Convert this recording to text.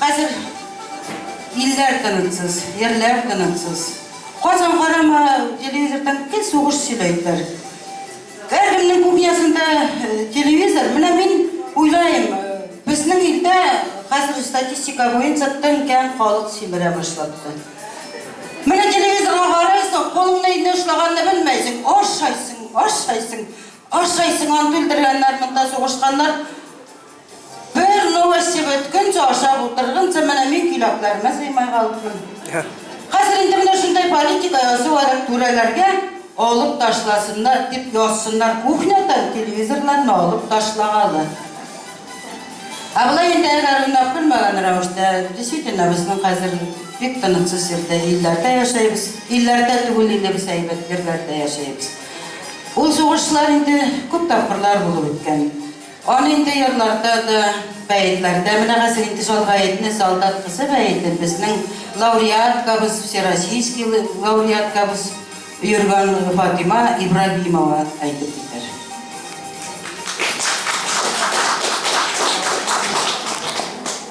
хәзер илләр тынычсыз, ерләр тынычсыз. Казан карама, телевизордан гел сугыш сөйләйләр. Һәркемнең кухнясында телевизор. Менә мин уйлаем, безнең илдә хәзер статистика буенча тын-кәм халык симерә башлапты. Менә телевизорга карыйсың, кулыңны инде очлаганны белмәйсең, ашайсың, ашайсың, ашайсың, аны үтерткәннәр, монда сугышканнар. Бер новости беткәнче ашап утыргынчы, менә мин киләкләремә сыймай калыпмын. Хәзер инде менә шундай политика ясау әле түрәләргә алып ташласыннар дип язсыннар кухнядан телевизорларны алып ташлагалы. Ә болай инде әгәр уйнап көлмәгән рәвештә, действительно безнең хәзер бик тынычсыз җирдә, илләрдә яшәйбез. Илләрдә түгел, илебез әйбәт җирләрдә яшәйбез. Ул сугышлар инде күп тапкырлар булып үткән. Аны инде җырларда да, бәетләрдә, менә хәзер инде Жалгаетне Солдат кызы бәетен безнең лауреаткабыз, всероссийский лауреаткабыз йөргән Фатыйма Ибраһимова әйтеп китәр.